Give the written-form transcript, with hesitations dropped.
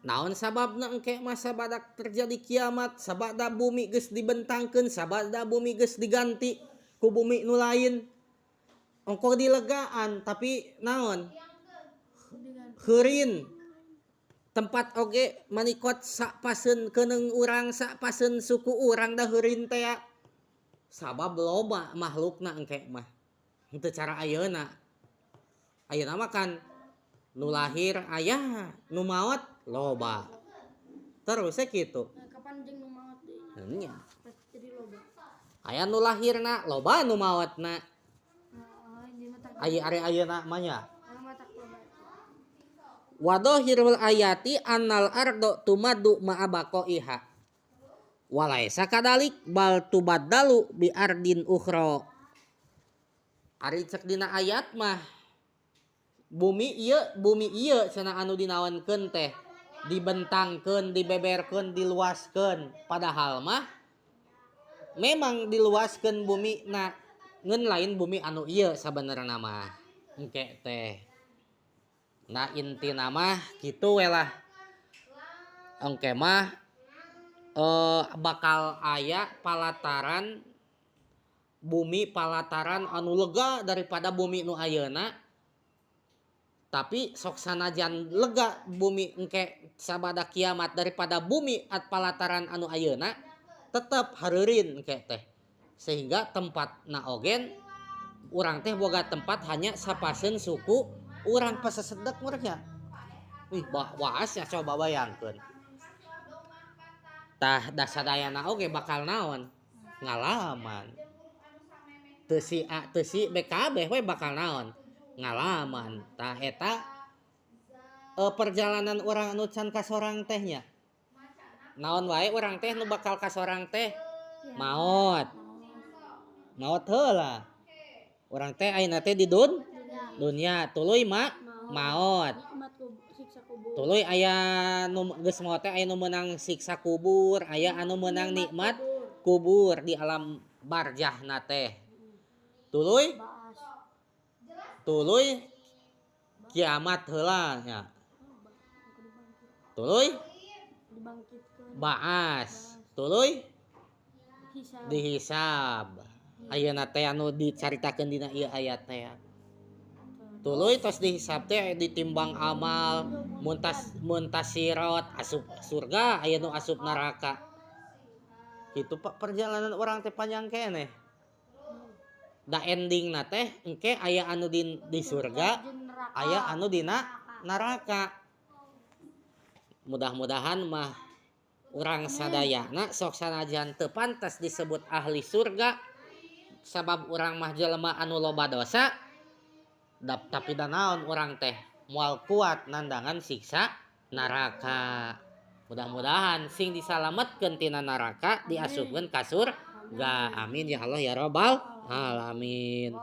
Naon sababna engke mah sabada terjadi kiamat, sabada bumi geus dibentangkeun, sabada bumi geus diganti ku bumi nu lain. Ongkoh dilegaan, tapi naon? Heurin. Tempat oge manikot sapaseun keuneung urang, sapaseun suku urang, da heurin teh ya. Sabab loba makhlukna engke mah. Henteu cara ayeuna. Ayeuna mah kan nu lahir aya, nu maot loba. Terus we kitu. Nah, kapan jeung nu maot deui nya? Nya. Pasti jadi loba. Aya nu lahirna, loba nu maotna. Heeh, ini mah tak. Aya ari ayeuna mah nya. Aya mah tak loba. Wa dhahirul ayati annal ardo tumaddu ma'a baqaiha. Walaisa kadalik bal tubaddalu bi ardin ukhra. Ari cek dina ayat mah bumi ieu cenah anu dinaonkeun teh dibentangkeun, dibeberkeun, diluaskeun. Padahal mah memang diluaskeun bumi na, ngeun lain bumi anu ieu sabenerna mah engke teh. Nah, intina mah kitu we lah. Engke mah bakal aya palataran bumi, palataran anu lega daripada bumi nu ayeuna. Tapi sok sanajan lega bumi engke sabada kiamat daripada bumi at palataran anu ayeuna, tetep hareurin engke teh. Sehingga tempatna ogen urang teh boga tempat hanya sapaseun suku urang, pasesedek meureun nya. Wih, bah waas nya, coba bayangkeun. Tah, da sadayana oge bakal naon? Ngalaman. Teu si A, teu si B, kabeh we bakal naon? Ngalaman. Tah, eta perjalanan urang anu can kasorang teh nya. Naon wae urang teh nu bakal kasorang teh? Maot. Maot heula. Urang teh ayeuna teh di dunia, tuluy maot. Nikmat siksa kubur. Tuluy aya nu geus maot teh, aya nu meunang siksa kubur, aya anu meunang nikmat kubur di alam barjahna teh. Tuluy Baas. Tuluy kiamat heula nya. Tuluy Dibangkitkeun. Baas. Tuluy Hisab. Dihisab. Ayeuna teh anu dicaritakeun dina ieu ayat teh. Tuluy tos dihisab teh, ditimbang amal, muntas sirot asup surga, aya nu asup neraka. Kitu, Pak, perjalanan urang teh panjang keneh. Da endingna teh engke aya anu di surga, Jeung neraka. Aya anu dina neraka. Mudah-mudahan mah urang sadayana sok sanajan teu pantes disebut ahli surga, sabab urang mah jelema anu loba dosa, tapi da naon, urang teh moal kuat nandangan siksa neraka. Mudah-mudahan sing disalametkeun tina neraka, diasupkeun ka surga. Amin ya Allah ya Rabbal alamin.